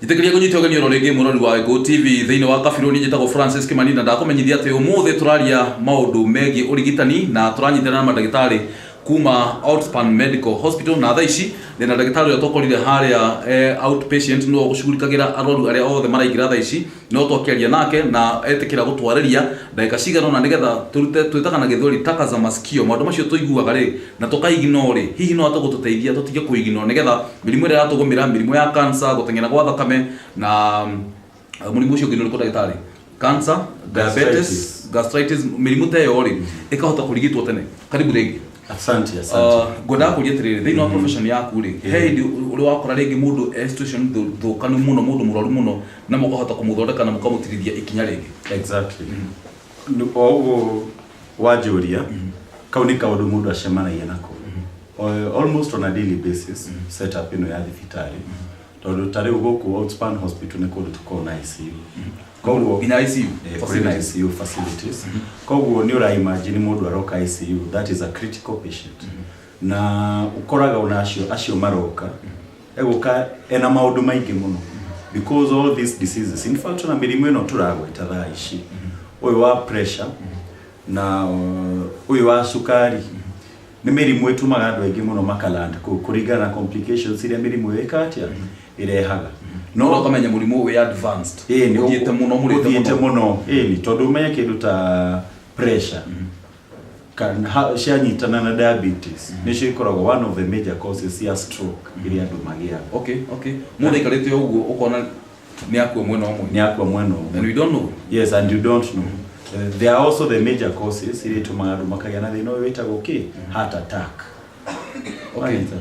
Njĩtĩkĩria ngũnyite ũgeni oro rĩngĩ mũrori wa Gĩkũyũ TV thĩinĩ wa kabirũ. Niĩ njĩtagwo Francis Kĩmani na ndakũmenyithia atĩ ũmũthĩ tũraria maũndũ megiĩ ũrigitani na tũranyitanĩra na mandagĩtarĩ kuma Outspan Medical Hospital, na thaa ici ndĩna ndagĩtarĩ ũrĩa twakorire harĩa outpatient, nĩwe ũgũcugurikagĩra arwaru arĩa othe maraingĩra thaa ici. No twakĩaria nake na etĩkĩra gũtwarĩria ndagĩka cigana ũna nĩgetha tũrute twĩtaga na gĩthweri taka za masikio, maũndũ macio tũiguaga rĩ na tũkaignore rĩ, hihi no ahote gũtũteithia tũtige kũignore nĩgetha mĩrimũ ĩrĩa ĩratũgũmĩra, mĩrimũ ya cancer, gũteng'era gwa thakame na mũrimũ ũcio ũngĩ nĩ ũrĩkũ ndagĩtarĩ? Cancer, diabetes, gastritis, mĩrimũ ta ĩyo rĩ, ĩkahota kũrigitwo tene. Karibu rĩngĩ. Asante, asante. Ngwendaga kũria atĩrĩrĩ, thĩinĩ wa profession yaku rĩ, he hĩndĩ ũrĩ wakora rĩngĩ mũndũ e situation thũkanu mũno, mũndũ mũrwaru mũno, na mũkahota kũmũthondeka na mũkamũtirithia ikinya rĩngĩ? Exactly. O ũguo wanjũria, kau nĩ kaũndũ mũndũ acemanagia nako almost on a daily basis setup ĩno ya thibitarĩ, tondũ ta rĩu gũkũ Outspan Hospital nĩ kũndũ tũkoragwo na ICU. Koguo nginya ICU? Kũrĩ na ICU facilities. Koguo nĩ ũra imagine mũndũ aroka ICU, that is a critical patient. Na ũkoraga ona acio maroka egũka ena maũndũ maingĩ mũno, because all these diseases, in fact ona mĩrimũ ĩno tũragweta thaa ici, ũyũ wa pressure na ũyũ wa cukari, nĩ mĩrimũ ĩtũmaga andũ aingĩ mũno makaland kũu kũringana na complications iria mĩrimũ ĩyo ĩka atĩa ĩrehaga. No ũkamenya mũrimũ wĩ advanced. Ĩĩ, nĩ ũthiĩte mũno, mũrĩte. Ũthiĩte mũno. Mũno, ĩni, tondũ ũmenye kĩndũ ta pressure kana cianyitana na diabetes nĩcio ikoragwo one of the major causes cia stroke iria andũ magĩaga. Okay, mũndũ aikarĩte ũguo ũkona nĩ akua mwena ũmwe. Nĩ akua mwena ũmwe. And we don't know. Yes, and you don't know. They are also the major causes iria itũmaga andũ makagĩa na thĩna ũyũ wĩtagwo kĩ heart attack. Wanyita?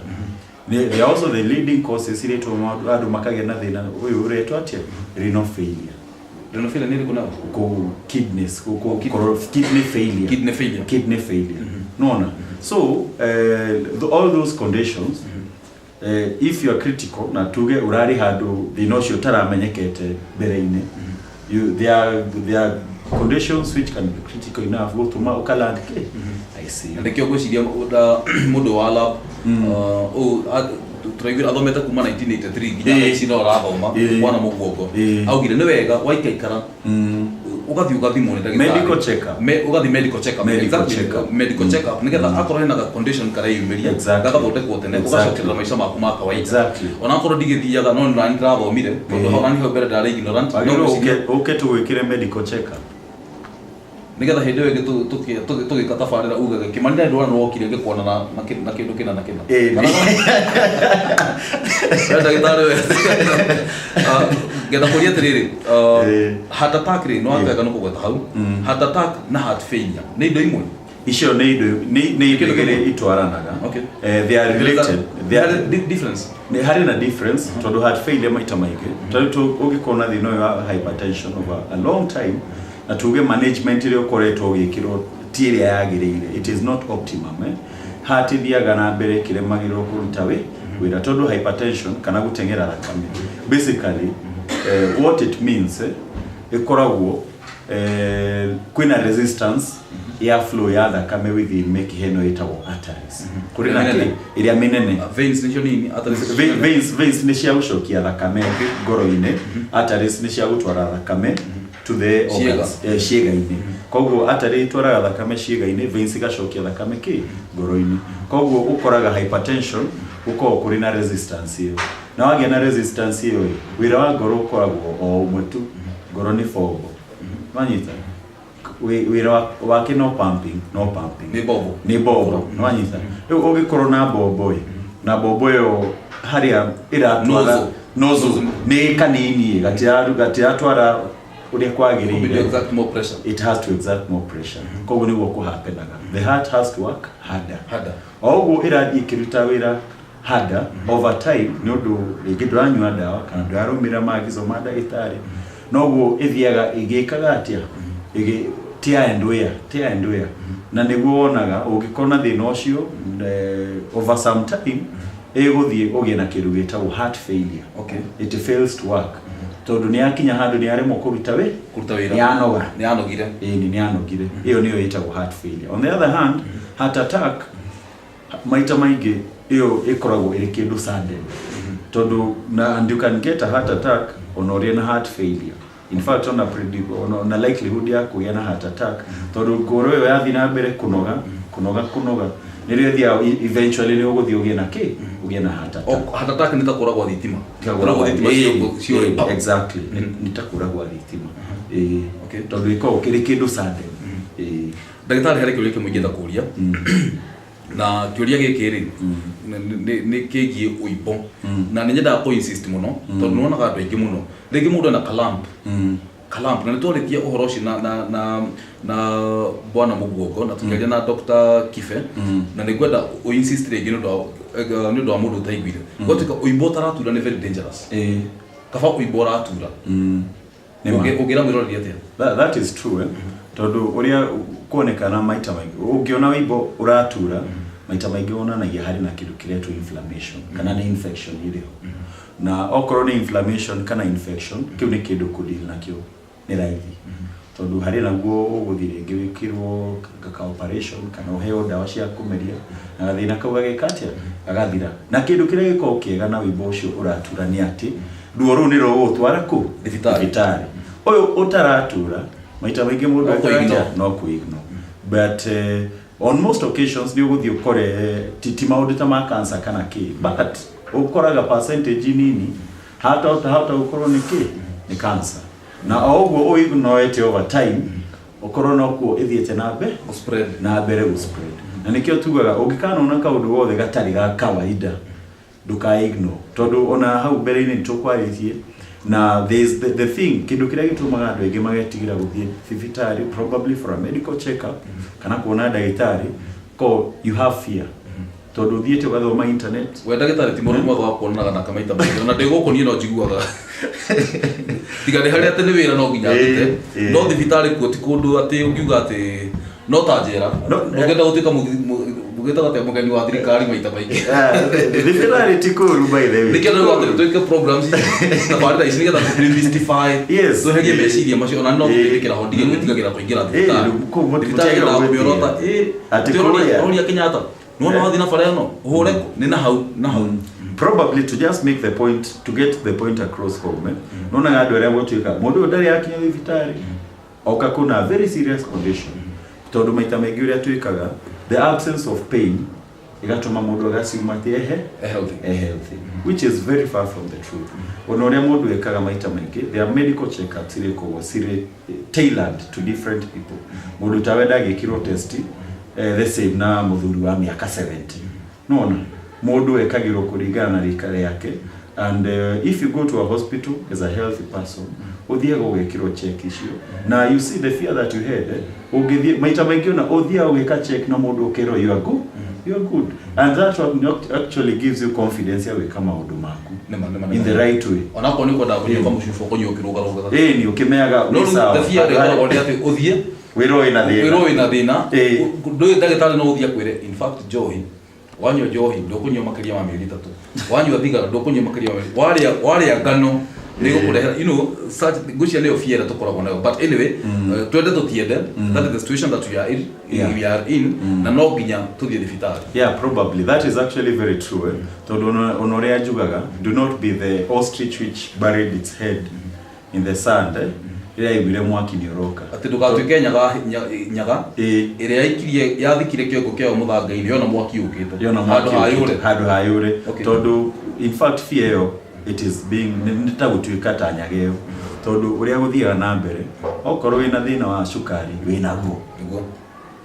They are also the leading causes iria itũmaga andũ makagĩa na thĩna ũyũ ũretwo atĩa, renal failure. Renal failure nĩ ĩrĩkũ nayo? Ku kidneys, kidney failure. Kidney failure. Kidney failure, nona. So all those conditions, if you are critical na tuge urari handu thina ucio utaramenyekete mbere-inĩ, there are conditions which can be critical enough gutuma ukaland ke ICU. Na nĩkĩo ngwĩciria mũndũ wa lab ũũ tũraiguire athomete kuma 1983 nginya thaa ici no arathoma mwana mũguongo. Augire nĩ wega waikaikara ũgathiĩ ũgathimwo nĩ ndagĩtarĩ. Medical check-up. Ũgathiĩ medical check-up. Medical check-up. Medical check-up nĩgetha akorwo hena ga condition kareyumĩria gagathondekwo tene, ũgacokerera maica maku ma kawaida. Onakorwo ndigĩthiaga, no nĩ ndĩrathomire tondũ hau nani hau mbere ndarĩ ignorant, no Wagĩrĩirwo ngwĩciria ũke tũgwĩkĩre medical check-up. Nĩgetha hĩndĩ ĩyo ĩngĩ tũgĩka tabarĩra ugage Kĩmani nĩ ndwara nĩwokire ngĩkuona na kĩndũ kĩna na kĩna. We ndagĩtarĩ, we. Ah, ngenda kũria atĩrĩrĩ, heart attack rĩ, no wega nĩ kũgweta hau, heart attack na heart failure nĩ indo imwe? Icio nĩ indo Kĩndũ igĩrĩ kĩmwe. itwaranaga. They are There is related. They are difference. Nĩ harĩ na difference, tondũ heart failure maita maingĩ, tondũ ũngĩkorwo na thĩna ũyũ wa hypertension over a long time na tuge management ĩrĩa ũkoretwo ũgĩkĩrwo ti ĩrĩa yagĩrĩire, it is not optimum, eh? Heart ĩthiaga na mbere ĩkĩremagĩrwo kũruta wĩra, tondũ hypertension kana gũteng'era thakame, basically what it means, ĩkoragwo kwĩna resistance ya flow ya thakame within mĩkiha ĩno ĩtagwo arteries. Kũrĩ na Ĩrĩa mĩnene. kĩ ĩrĩa mĩnene. Veins nĩcio nini, arteries nĩcio nene. Veins nĩ cia gũcokia thakame ngoro-inĩ, arteries nĩ cia gũtwara thakame to the Ciĩga. organs, ciĩga-inĩ. Koguo artery itwaraga thakame ciĩga-inĩ, veins igacokia thakame kĩ ngoro-inĩ. Koguo ũkoraga hypertension gũkoragwo kũrĩ na resistance ĩyo, na wagĩa na resistance ĩyo ĩ, wĩra wa ngoro ũkoragwo o ũmwe tu. Ngoro nĩ bombo, wanyita? Wĩra wake no pumping, no pumping. Nĩ bombo. Nĩ bombo, nĩwanyita? Rĩu ũngĩkorwo na bombo ĩ, na bombo ĩyo harĩa ĩratwara Nozzle. Nozzle nĩ kanini ĩ, gatiratwara ũrĩa Ũbidi kwagĩrĩire. Exert more pressure. It has to exert more pressure. Koguo nĩguo kũhapenaga, the heart has to work harder. Harder. O ũguo ĩrathiĩ ĩkĩruta wĩra harder over time, nĩ ũndũ rĩngĩ ndũranyua ndawa kana ndũrarũmĩrĩra maagizo ma ndagĩtarĩ, noguo ĩthiaga ĩgĩkaga atĩa, ĩgĩ tear and wear, tear and wear. Na nĩguo wonaga ũngĩkorwo na thĩna ũcio, over some time ĩgũthiĩ ũgĩe na kĩndũ gĩtagwo heart failure. It fails to work tondũ nĩ yakinya handũ nĩ yaremwo kũruta wĩ Kũruta wĩra. Nĩ yanoga. Nĩ yanogire. Ĩni, nĩ yanogire. Ĩyo nĩyo ĩtagwo heart failure. On the other hand, heart attack maita maingĩ ĩyo ĩkoragwo ĩrĩ kĩndũ sudden. Tondũ na and you can get a heart attack ona ũrĩ na heart failure. In fact, ona ona likelihood ya kũgĩa na heart attack, tondũ ngoro ĩyo yathiĩ na mbere kũnoga kũnoga kũnoga, nĩrĩo ĩthiaga eventually nĩ ũgũthiĩ ũgĩe na kĩ, ũgĩe na heart attack. O, heart attack nĩ ta kũra gwa thitima. Kũra gwa thitima. Ciũrĩ. Exactly, nĩ ta kũra gwa thitima. Ĩĩ. Tondũ ĩkoragwo kĩrĩ kĩndũ sudden. Ĩĩ. Ndagĩtarĩ, harĩ kĩũria kĩmwe ingĩenda kũria, na kĩũria gĩkĩ rĩ, nĩ kĩgiĩ ũimbo, na nĩ nyendaga kũ insist mũno tondũ nĩ wonaga andũ aingĩ mũno, rĩngĩ mũndũ ena kalump kalump, na nĩ twarĩtie ũhoro ũcio na bwana Mũguongo na tũkĩaria na Dr. Kibe, na nĩ ngwenda ũ insist rĩngĩ nĩ ũndũ wa mũndũ ũtaiguire. Gwatuĩka ũimbo ũtaratura nĩ very dangerous, kaba ũimbo ũratura. Nĩ ma. Ũngĩra mwĩroreri atĩa? That is true, eh? Tondũ ũrĩa kuonekana maita maingĩ, ũngĩona wĩimbo ũratura maita maingĩ, wonanagia harĩ na kĩndũ kĩretwo inflammation kana nĩ infection ĩrĩ ho. Na okorwo nĩ inflammation kana infection, kĩu nĩ kĩndũ kũdeal nakĩo nĩ raithi, tondũ harĩ naguo ũgũthiĩ rĩngĩ wĩkĩrwo ka operation kana ũheo ndawa cia kũmeria, na gathĩna kau gageka atĩa? Gagathira. Na kĩndũ kĩrĩa gĩkoragwo kĩega na wĩimbo ũcio ũratura nĩ atĩ ruo rũu nĩ rũgũgũtwara kũ? Thibitarĩ. Thibitarĩ. Ũyũ ũtaratura, maita maingĩ mũndũ No ekaga kũ-ignore. atĩa? No kũ-ignore. But on most occasions nĩ ũgũthiĩ ũkore ti maũndũ ta ma cancer kana kĩ, but ũkoraga percentage nini hata gũkorwo nĩ kĩ, nĩ cancer. Na o ũguo ũignoete over time, ũkorwo nokuo ĩthiĩte na mbere spread. Na mbere gũ spread. Na nĩkĩo tugaga ũngĩkanona kaũndũ gothe gatarĩ ga kawaida, ndũka ignore, tondũ ona hau mbere-inĩ nĩ tũkwarĩtie na there is the thing, kĩndũ kĩrĩa gĩtũmaga andũ aingĩ magetigĩra gũthiĩ thibitarĩ probably for a medical check up kana kuona ndagĩtarĩ, ko you have fear tondũ ũthiĩte ũgathoma internet. We ndagĩtarĩ ti mũndũ mwega wa kuonanaga nake maita maingĩ, ona ndĩ gũkũ niĩ no njiguaga tiga nĩ harĩa atĩ nĩ wĩra no nginya ndute. No thibitarĩ kuo ti kũndũ atĩ ũngiuga atĩ no ta njera. Ndũngĩenda gũtuĩka mũgĩtaga atĩa, mũgeni wa thirikari maita maingĩ. Thibitarĩ ti kũũru, by the way. Nĩkĩo ndĩrauga atĩ twĩke programs ici, tabarĩra ici, nĩgetha demystify, tweherie meciria macio. Ona no gũtindĩkĩra ho ndige gwĩtigagĩra kũingĩra thibitarĩ. Rĩu kũu Thibitarĩ mũtiagĩrĩirwo yendaga kũmĩorota. Gwĩtigĩra. Atĩ kũrĩa. Ũroria Kenyatta, nĩwona wathiĩ na bara ĩno ũhũre kũ? Nĩ na hau na hau. Probably to just make the point, to get the point across home, eh? Nonaga andũ arĩa gũtuĩka mũndũ ũyũ ndarĩ akinya thibitarĩ, oka kuna very serious condition, tondũ maita maingĩ ũrĩa twĩkaga, the absence of pain ĩgatũma mũndũ agaciuma atĩ ehe healthy. E healthy, which is very far from the truth. Ona ũrĩa mũndũ ekaga maita maingĩ, there are medical checkups iria ikoragwo cirĩ tailored to different people. Mũndũ tawe ndangĩkĩrwo test the same na mũthuri wa mĩaka 70. Nona mũndũ ekagĩrwo kũringana na rika rĩake. And if you go to a hospital as a healthy person, ũthiaga ũgekĩrwo check icio, na you see the fear that you had, eh, ũngĩthiĩ maita maingĩ ona ũthiaga ũgĩka check na mũndũ ũkerwo you are good, you are good, and that one actually gives you confidence ya gwĩka maũndũ maku Nĩma, nĩma, nĩma. in the right way. Onakorwo nĩ ũkwendaga kũnyua kamũcuba ũkũnyua ũkĩrũgarũgaga. Ĩĩ, nĩ ũkĩmeaga No wĩ rĩu sawa. the fear ĩkoragwo nĩ atĩ ũthiĩ wĩrwo wĩna thĩna. Wĩrwo wĩna thĩna. Ĩĩ. Ndũĩ ndagĩtarĩ no ũthiĩ akwĩre, in fact, njohi wanyua njohi ndũkũnyua makĩria ma mĩeri 3, wanyua thigara ndũkũnyua makĩria ma mĩeri, warĩa ngano nĩ gũkũrehera such. Ngwĩciria nĩyo fear ĩrĩa tũkoragwo nayo. But anyway, twende tũtiende, that is the situation that we are in. We are in, na no nginya tũthiĩ thibitarĩ. Yeah, probably. That is actually very true. Eh? Tondũ ona ũrĩa njugaga, do not be the ostrich which buried its head in the sand. Eh? Rĩrĩa yaiguire mwaki nĩ ũroka. Atĩ ndũgatuĩke nyaga nyaga ĩrĩa yaikirie yathikire kĩongo kĩayo mũthanga-inĩ yona mwaki ũkĩte. Yona handũ mwaki ha ũkĩte, yũre. Handũ ha yũre. Tondũ in fact fear ĩyo, it is being nĩ ta gũtuĩka ta nyaga ĩyo. Tondũ ũrĩa gũthiaga na mbere, okorwo wĩna thĩna wa cukari, wĩnaguo.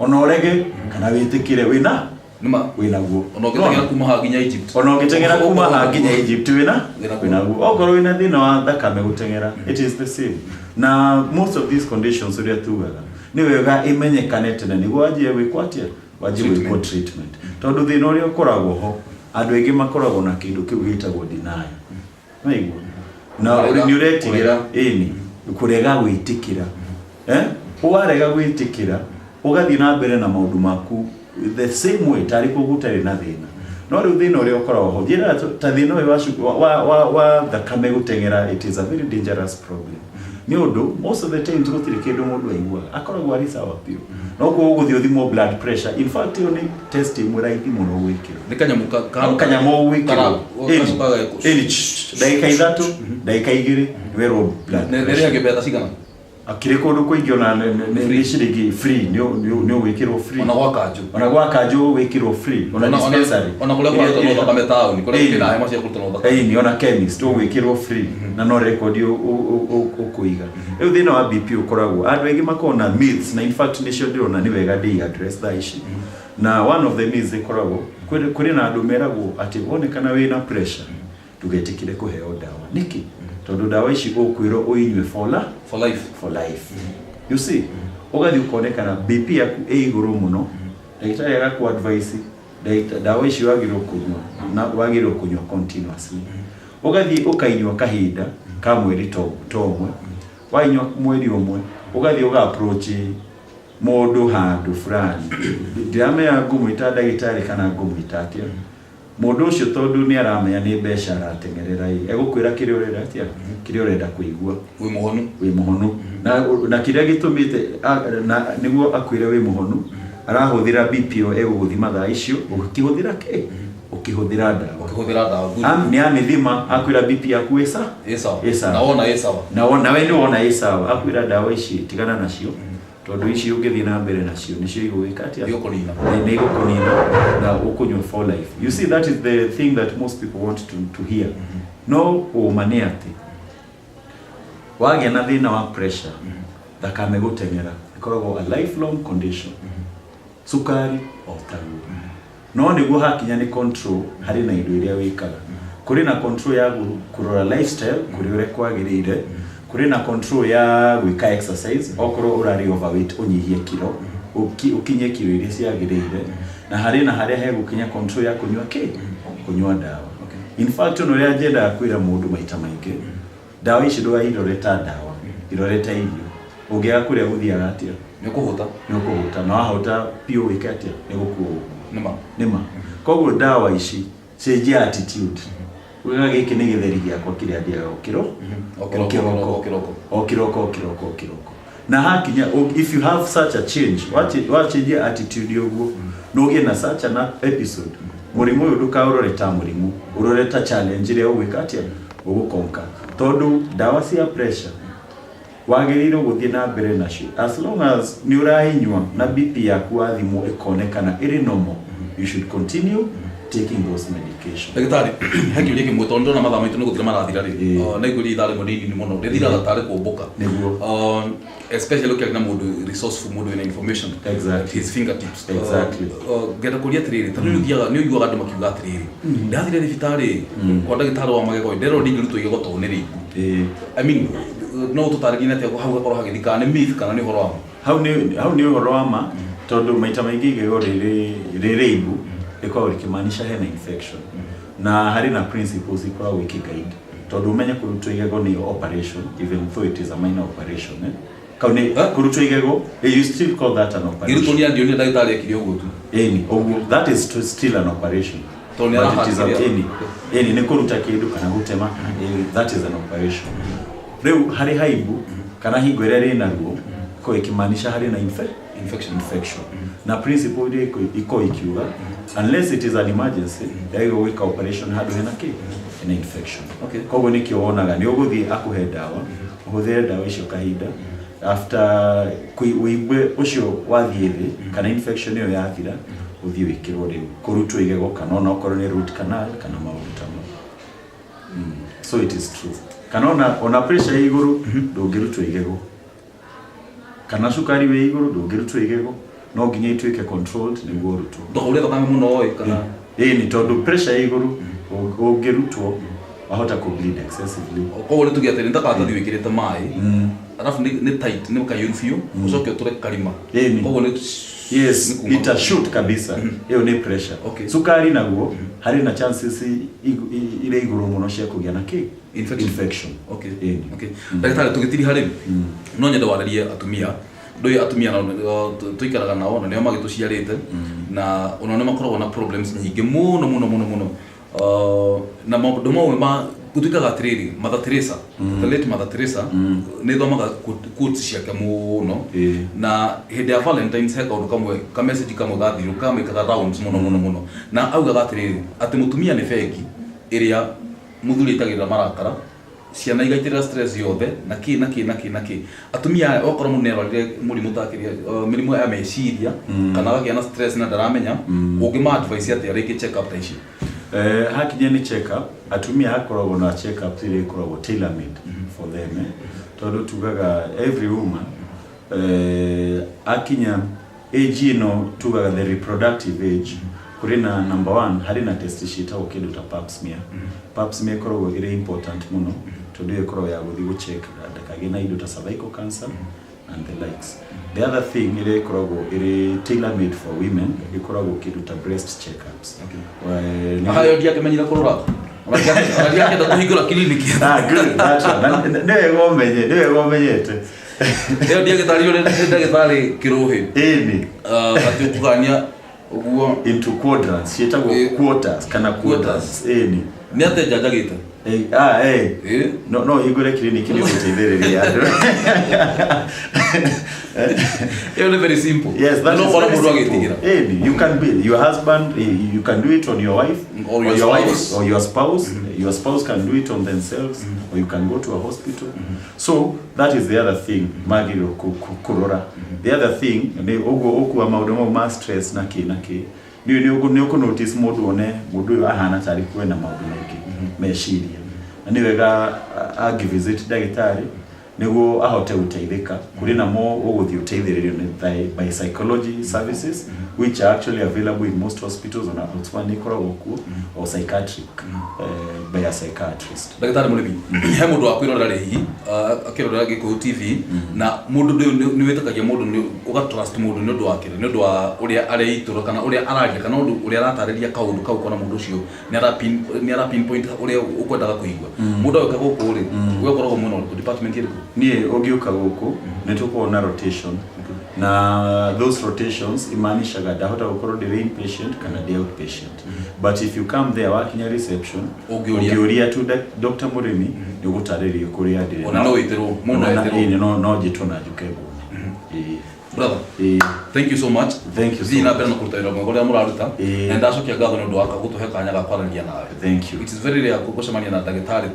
Ona ũrege kana wĩtĩkĩre, wĩna Nĩma. wĩnaguo. Ona ũngĩteng'era kuma haha nginya Egypt. Ona ũngĩteng'era kuma haha nginya Egypt, wĩna Wĩnaguo. Wĩnaguo. Okorwo wĩna thĩna wa thakame gũteng'era, it is the same. Na most of these conditions, ũrĩa tugaga, nĩ wega imenyekane tene nĩguo wanjie gwĩkwo atĩa, wanjie gwĩkwo treatment, tondũ thĩna ũrĩa ũkoragwo ho, andũ aingĩ makoragwo na kĩndũ kĩu gĩtagwo denial. Waigua na Kũrega. nĩ ũretigĩra, ĩni kũrega gwĩtĩkĩra, eh, warega gwĩtĩkĩra ũgathiĩ na mbere na maũndũ maku the same way tarĩ kũu gũtarĩ na thĩna. No rĩu thĩna ũrĩa ũkoragwo ho, njĩraga ta thĩna ũyũ wa thakame gũteng'era, it is a very dangerous problem, nĩ ũndũ most of the times gũtirĩ kĩndũ mũndũ aiguaga, akoragwo arĩ sawa biũ, no koguo ũgũthiĩ ũthimwo blood pressure. In fact, ĩyo nĩ test ĩmwe raithi mũno gwĩkĩrwo. Nĩ kanyamũ No kanyamũ ũgwĩkĩrwo. Gacoka gagekwo. Ĩni, ndagĩka 3, ndagĩka 2, werwo blood Nĩ pressure. rĩangĩ mbeca cigana? Akĩrĩ kũndũ kũingĩ ona nĩ ciringi free, nĩ ũgwĩkĩrwo free. Ona gwa kanjũ? Ona gwa kanjũ ũgwĩkĩrwo free, ona dispensary. Ona kũrĩa kũrarutwo thakame taũni, kũrĩa kwĩna hema cia kũrutwo thakame? Ĩni, ona chemist ũgwĩkĩrwo free, na no record ũkũiga. Rĩu thĩna wa BP ũkoragwo andũ aingĩ makoragwo na myths, na in fact nĩcio ndĩrona nĩ wega ndĩ address thaa ici. Na one of the myths ĩkoragwo kũrĩ na andũ meragwo atĩ wonekana wĩna pressure ndũgetĩkĩre kũheo ndawa. Nĩkĩ? Tondũ ndawa ici ũkwĩrwo ũinyue for la For life. For life, you see. Ũgathiĩ ũkonekana BP yaku ĩ igũrũ mũno, ndagĩtarĩ agaku advice ndawa ici wagĩrĩirwo kũnyua na wagĩrĩirwo kũnyua continuously. Ũgathiĩ ũkainyua kahinda ka mweri to ũmwe, wainyua mweri ũmwe, ũgathiĩ ũga approach mũndũ handũ fulani, ndiramenya ngũmwĩta ndagĩtarĩ kana ngũmwĩta atĩa. Mũndũ ũcio, tondũ nĩ aramenya nĩ mbeca arateng'erera ĩ, egũkwĩra kĩrĩa ũrenda atĩa, kĩrĩa ũrenda kũigua. Wĩ mũhonu. Wĩ mũhonu, na kĩrĩa gĩtũmĩte na nĩguo akwĩre wĩ mũhonu, arahũthĩra BP ĩyo egũgũthima thaa icio ũkĩhũthĩra kĩ, ũkĩhũthĩra ndawa. Ũkĩhũthĩra ndawa, good. Nĩ amĩthima, akwĩra BP yaku ĩ sa Ĩ sawa. Ĩ sawa. Na wona ĩ sawa. Na we nĩ wona ĩ sawa, akwĩra ndawa ici tigana nacio, tondũ ici ũngĩthiĩ na mbere nacio nĩcio igũgĩka atĩa? Igũkũnina. Nĩ igũkũnina na ũkũnyua for life. You see, that is the thing that most people want to hear. No ũma nĩ atĩ wagĩa na thĩna wa pressure, thakame gũteng'era, ĩkoragwo a lifelong condition. Cukari o taguo. No nĩguo hakinya nĩ control, harĩ na indo iria wĩkaga. Kũrĩ na control ya kũrora lifestyle kũrĩ ũrĩa kwagĩrĩire, kũrĩ na control ya gwĩka exercise, okorwo ũrarĩ overweight ũnyihie kiro, ũkinye kiro iria ciagĩrĩire, na harĩ na harĩa hegũkinya control ya kũnyua kĩ, kũnyua ndawa. In fact, ona ũrĩa nyendaga kwĩra mũndũ maita maingĩ, ndawa ici ndũgairore ta ndawa, irore ta irio. Ũngĩaga kũrĩa gũthiaga atĩa? Nĩ ũkũhũta. Nĩ ũkũhũta, na wahũta biũ wĩke atĩa? Nĩ gũkua ũgũkua. Nĩma. Nĩma. Koguo ndawa ici, cenjia attitude. Ugaga gĩkĩ nĩ gĩtheri gĩakwa kĩrĩa ndĩaga o kĩro O kĩroko, o kĩroko, o kĩroko. O kĩroko, o kĩroko, o kĩroko. Na hakinya if you have such a change, wachenjia attitude ũguo, na ũgĩe na such an episode, mũrimũ ũyũ ndũkaũrore ta mũrimũ, ũrore ta challenge ĩrĩa ũgwĩka atĩa, ũgũkonka. Tondũ ndawa cia pressure wagĩrĩirwo gũthiĩ na mbere nacio as long as nĩ ũrainyua na BP yaku wathimwo ĩkonekana ĩrĩ normal, you should continue taking those medication. Ndagĩtarĩ, he kĩũria kĩmwe, tondũ ndĩrona mathaa maitũ nĩ gũthira marathira rĩ. Ĩĩ. Na ngũria ithaa rĩmwe nĩ inini mũno, rĩthiraga tarĩ kũmbũka. Nĩguo. Especially ũkĩaria na mũndũ resourceful, mũndũ wĩna information at his fingertips. Ngenda kũria atĩrĩrĩ, tondũ nĩ ũthiaga, nĩ ũiguaga andũ makiuga atĩrĩrĩ, ndathire thibitarĩ kwa ndagĩtarĩ wa magego, nderwo ndingĩrutwo igego tondũ nĩ rĩibu. I mean, no ũtũtarĩrie atĩa hau gakorwo hagĩthiĩ, kana nĩ myth kana nĩ ũhoro wa ma? Hau nĩ ũhoro wa ma, tondũ maita maingĩ igego rĩrĩ ibu rĩkoragwo rĩkĩmaanisha hena infection, na harĩ na principles ikoragwo ikĩguide, tondũ ũmenye kũrutwo igego nĩ operation, even though it is a minor operation, eh? Kau nĩ Eh? kũrutwo igego, you still call that an operation. Ngĩrutwo nĩ andionire ndagĩtarĩ ekire ũguo tu. Ĩni, ũguo, that is still an operation. Tondũ nĩ But it is a arahatĩrĩria. Ĩni nĩ kũruta kĩndũ kana gũtema, that is an operation. Rĩu harĩ haibu kana hingo ĩrĩa rĩna ruo, ĩkoragwo ĩkĩmaanisha harĩ na Infection. Infection. Na principle iria iko ikiuga, unless it is an emergency, yagĩrĩirwo gwĩka operation handũ hena kĩ, hena infection. Koguo nĩkĩo wonaga nĩ ũgũthiĩ akũhe ndawa, ũhũthĩre ndawa icio kahinda, after ũigue ũcio wathiĩ thĩ kana infection ĩyo yathira, ũthiĩ wĩkĩrwo rĩu kũrutwo igego, kana ona okorwo nĩ root canal kana maũndũ ta mau. So it is true, kana ona pressure ĩ igũrũ ndũngĩrutwo igego, kana cukari wĩ igũrũ ndũngĩrutwo igego, no nginya ituĩke controlled nĩguo ũrutwo. Ndũkaure thakame mũno ĩ kana? Ĩĩ, nĩ tondũ pressure ĩ igũrũ ũngĩrutwo wahota kũ bleed excessively. Koguo nĩ tuge atĩrĩ, nĩ ta karatathi wĩkĩrĩte maĩ, arabu nĩ tight, nĩ kaiyũru biũ, ũcoke ũtũre karima. Ĩni. Koguo nĩ Yes. Nĩ kuma- Ita shoot kabisa, ĩyo nĩ pressure. Cukari naguo harĩ na chances irĩ igũrũ mũno cia kũgĩa na kĩ? Infection. Infection. Okay. Ĩni. Okay. Ndagĩtarĩ, tũgĩtiriha rĩ, no nyende warĩrie atumia. Ndũĩ atumia nao tũikaraga nao na nĩo magĩtũciarĩte, na onao nĩ makoragwo na problems nyingĩ mũno mũno mũno mũno. Na maũndũ mamwe ma gũtuĩkaga atĩrĩrĩ, Mother Teresa, the late Mother Teresa, nĩ thomaga quotes ciake mũno. Na hĩndĩ ya Valentines he kaũndũ kamwe, ka message kamwe gathirwo kamĩkaga rounds mũno mũno mũno, na augaga atĩrĩrĩ, atĩ mũtumia nĩ bengi ĩrĩa mũthuri aitagĩrĩra marakara, ciana igaitĩrĩra stress yothe na kĩ na kĩ na kĩ na kĩ. Atumia aya, okorwo mũndũ nĩarwarire mũrimũ ta kĩrĩa, mĩrimũ ya meciria, kana agagĩa na stress na ndaramenya, ũngĩma advice atĩa rĩngĩ check up ta ici? Hakinya nĩ check up, atumia hakoragwo na check up ĩrĩa ĩkoragwo tailor made for them, eh. Tondũ tugaga every woman, akinya age ĩno tugaga the reproductive age, kũrĩ na number one, harĩ na test ciĩtagwo kĩndũ ta pap smear. Pap smear ĩkoragwo ĩrĩ important mũno tondũ ĩyo ĩkoragwo ya gũthiĩ gũcheck ndakagĩe na indo ta cervical cancer and the likes. The other thing ĩrĩa ĩkoragwo ĩrĩ tailor made for women ĩkoragwo kĩndũ ta breast checkups. Hayo ndiakĩmenyire kũrora, ona ndiakĩenda kũhingũra kiriniki. Ah, good. That one. Nĩ wega ũmenye, nĩ wega ũmenyete. Ĩyo ndiagĩtarĩrio nĩ ndagĩtarĩ Kĩrũhĩ. Ĩni. Atĩ ũkũgania ũguo into quadrants, ciĩtagwo quarters kana quarters. Quarters. Ĩni. Nĩ atĩ njanjagĩte. Ah, eh. No hingũre kiriniki nĩ gũteithĩrĩria andũ. Ĩyo nĩ very simple. Yes, that No is kora very mũndũ simple. agĩtigĩra. Ĩni, you can be your husband, you can do it on your wife or your your wife spouse. Or your spouse. Your spouse can do it on themselves, or you can go to a hospital. So that is the other thing magĩrĩirwo kũrora. The other thing nĩ ũguo ũkua maũndũ mau ma stress na kĩ na kĩ, nĩ ũkũ notice mũndũ, one mũndũ ũyũ ahana tarĩ kwena maũndũ maingĩ meciria, na nĩ wega angĩ-visit ndagĩtarĩ nĩguo ahote gũteithĩka. Kũrĩ namo ũgũthiĩ ũteithĩrĩrio nĩ by psychology services, which are actually available in most hospitals, ona Outspan ĩkoragwo kuo, or psychiatric, by a psychiatrist. Ndagĩtarĩ Mũrĩmi, he mũndũ wa kwĩrorera rĩ, hihi akĩrorera Gĩkũyũ TV, na mũndũ nĩ wĩtĩkagia mũndũ, nĩ ũga trust mũndũ nĩ ũndũ wa kĩrĩa, nĩ ũndũ wa ũrĩa areitũra kana ũrĩa araria kana ũndũ ũrĩa aratarĩria kaũndũ kau, kona mũndũ ũcio nĩ ara pinpoint ũrĩa ũkwendaga kũigua. Mũndũ agĩũka gũkũ rĩ, we ũkoragwo mwena ũrĩkũ, department ĩrĩkũ? Niĩ ũngĩũka gũkũ nĩ tũkoragwo na rotation, na those rotations imaanishaga ndahota gũkorwo ndĩrĩ inpatient kana ndĩ outpatient, but if you come there, wakinya reception, ũngĩũria. Ũngĩũria tu Dr. Mũrĩmi, nĩ ũgũtarĩrio kũrĩa ndĩrĩ. Ona no wĩtĩrwo mũndũ etĩrwo. Ĩĩ, no njĩtwo na njuke nguone. Ĩĩ. Brother, Ĩĩ. thank you so much. Thank you so Thiĩ na much. mbere na kũruta wĩra mwega ũrĩa mũraruta. Na ndacokia ngatho nĩ ũndũ wa gũtũhe kanya ga kwaranĩria nawe. Thank you. It is very rare gũcemania na ndagĩtarĩ,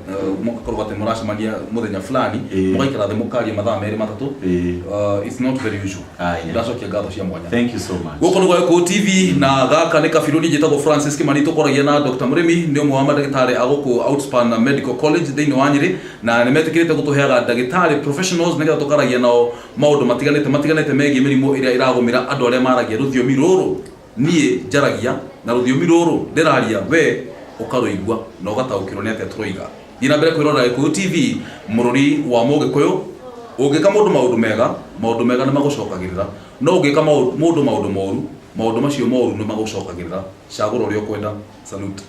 mũgakorwo atĩ mũracemania mũthenya fulani, mũgaikara thĩ mũkaria mathaa 2 3. It's not very usual. Ah, yeah. Ndacokia ngatho cia mwanya. Thank you so much. Gũkũ nĩ gwa Gĩkũyũ TV na gaka nĩ kabirũ. Niĩ njĩtagwo Francis Kimani, tũkoragia na Dr. Mũrĩmi, nĩ ũmwe wa mandagĩtarĩ a gũkũ Outspan Medical College thĩinĩ wa Nyĩrĩ, na nĩ metĩkĩrĩte gũtũheaga ndagĩtarĩ professionals nĩgetha tũkaragia nao maũndũ matiganĩte matiganĩte megiĩ mĩrimũ ĩrĩa ĩragũmĩra andũ arĩa maragia rũthiomi rũrũ niĩ njaragia na rũthiomi rũrũ ndĩraria, we ũkarũigua na ũgataũkĩrwo nĩ atĩa tũroiga. Thiĩ na mbere kwĩrorera Gĩkũyũ TV, mũrũri wa mũgĩkũyũ. Ũngĩka mũndũ maũndũ mega, maũndũ mega nĩ magũcokagĩrĩra, no ũngĩka mũndũ maũndũ moru, maũndũ macio moru nĩ magũcokagĩrĩra. Cagũra ũrĩa ũkwenda. Salute.